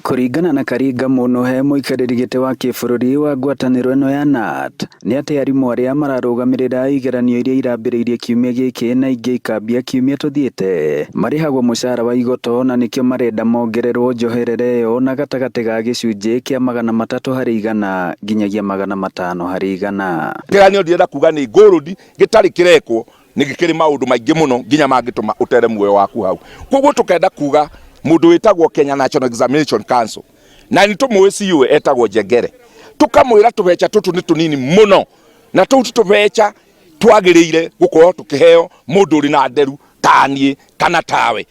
Kũringana na Karinga Mũnũhe, mũikarĩri gĩtĩ wa kĩbũrũri wa ngwatanĩro ĩno ya KNUT, nĩ atĩ arimũ arĩa mararũgamĩrĩra igeranio iria irambĩrĩirie kiumia gĩkĩ na ingĩ ikambia kiumia tũthiĩte marĩhagwo mũcara wa igoto na nĩkĩo marenda mongererwo njoherera ĩyo na gatagatĩ ga gĩcunjĩ kĩa 300% nginyagia 500%. Kĩgeranio ndirenda kuga nĩ gold gĩtarĩ kĩrekwo nĩ gĩkĩrĩ maũndũ maingĩ mũno nginya mangĩtũma ũtere muoyo waku hau. Koguo tũkenda kuga mũndũ wĩtagwo Kenya National Examination Council na nĩ tũmũĩ CEO etagwo Njengere, tũkamwĩra tũbeca tũtũ nĩ tũnini mũno na tũu ti tũbeca twagĩrĩire gũkorwo tũkĩheo mũndũ ũrĩ na nderu taniĩ kana tawe.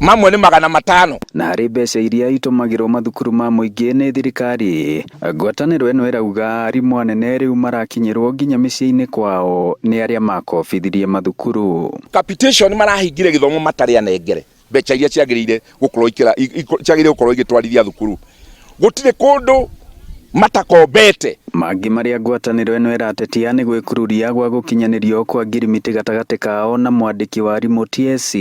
Mamwe nĩ 500. Na harĩ mbeca iria itũmagĩrwo mathukuru ma mũingĩ nĩ thirikari, ngwatanĩro ĩno ĩrauga arimũ anene rĩu marakinyĩrwo nginya mĩciĩ-inĩ kwao nĩ arĩa makobithirie mathukuru. Capitation marahingire gĩthomo matarĩ anengere mbeca iria ciagĩrĩire gũkorwo ikĩra ciagĩrĩire gũkorwo igĩtwarithia thukuru. Gũtirĩ kũndũ matakombete. Mangĩ marĩa ngwatanĩro ĩno ĩratetia nĩ gwĩkururia gwa gũkinyanĩrio kwa ngirimiti gatagatĩ kao na mwandĩki wa arimũ TSC,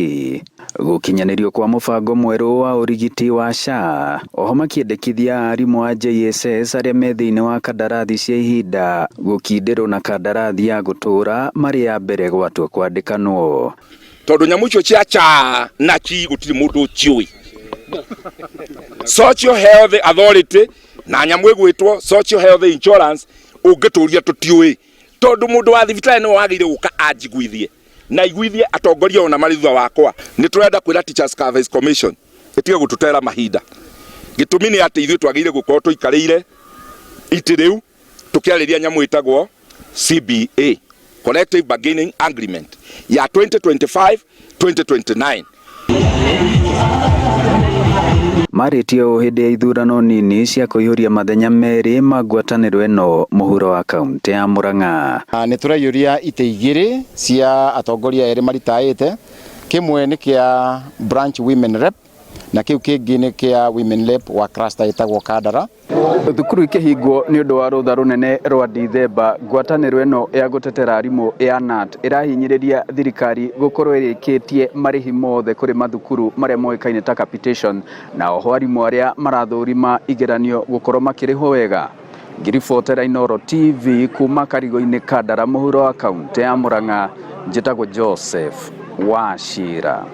gũkinyanĩrio kwa mũbango mwerũ wa ũrigiti wa SHA, oho makĩendekithia arimũ a JSS arĩa me thĩinĩ wa kandarathi cia ihinda gũkindĩrwo na kandarathi ya gũtũũra marĩ ya mbere gwatua kwandĩkanwo. Tondũ nyamũ icio cia cha na chi gũtirĩ mũndũ ũciũĩ. Social Health Authority na nyamũ ĩgwĩtwo Social Health Insurance ũngĩtũria tũtiũĩ, tondũ mũndũ wa thibitarĩ nĩwe wagĩrĩire gũka anjiguithie na iguithie atongoria ona marĩ thutha wakwa. Nĩ tũrenda kwĩra Teachers Service Commission ĩtige gũtũtera mahinda. Gĩtũmi nĩ atĩ ithuĩ twagĩrĩire gũkorwo tũikarĩire itĩ rĩu tũkĩarĩria nyamũ ĩtagwo CBA, Collective Bargaining Agreement ya 2025-2029. Marĩtie ũũ hĩndĩ ya ithurano nini cia kũihũria mathenya merĩ ma ngwatanĩro ĩno mũhuro wa kaunti ya Murang'a. Nĩ tũraiyũria itĩ igĩrĩ cia atongoria erĩ maritaĩte, kĩmwe nĩ kĩa branch women rep na kĩu kĩngĩ nĩ kĩa women rep wa cluster ĩtagwo Kandara. Thukuru ikĩhingwo nĩ ũndũ wa rũtha rũnene rwa Dithemba, ngwatanĩro ĩno ya gũtetera arimũ ya KNUT ĩrahinyĩrĩria thirikari gũkorwo ĩrĩkĩtie marĩhi mothe kũrĩ mathukuru marĩa moĩkaine ta capitation, na oho arimũ arĩa marathũrima igeranio gũkorwo makĩrĩhwo wega. Ngĩribotera Inooro TV kuma karigo-inĩ Kandara mũhuro wa kaunti ya Murang'a, njĩtagwo Joseph Wachira.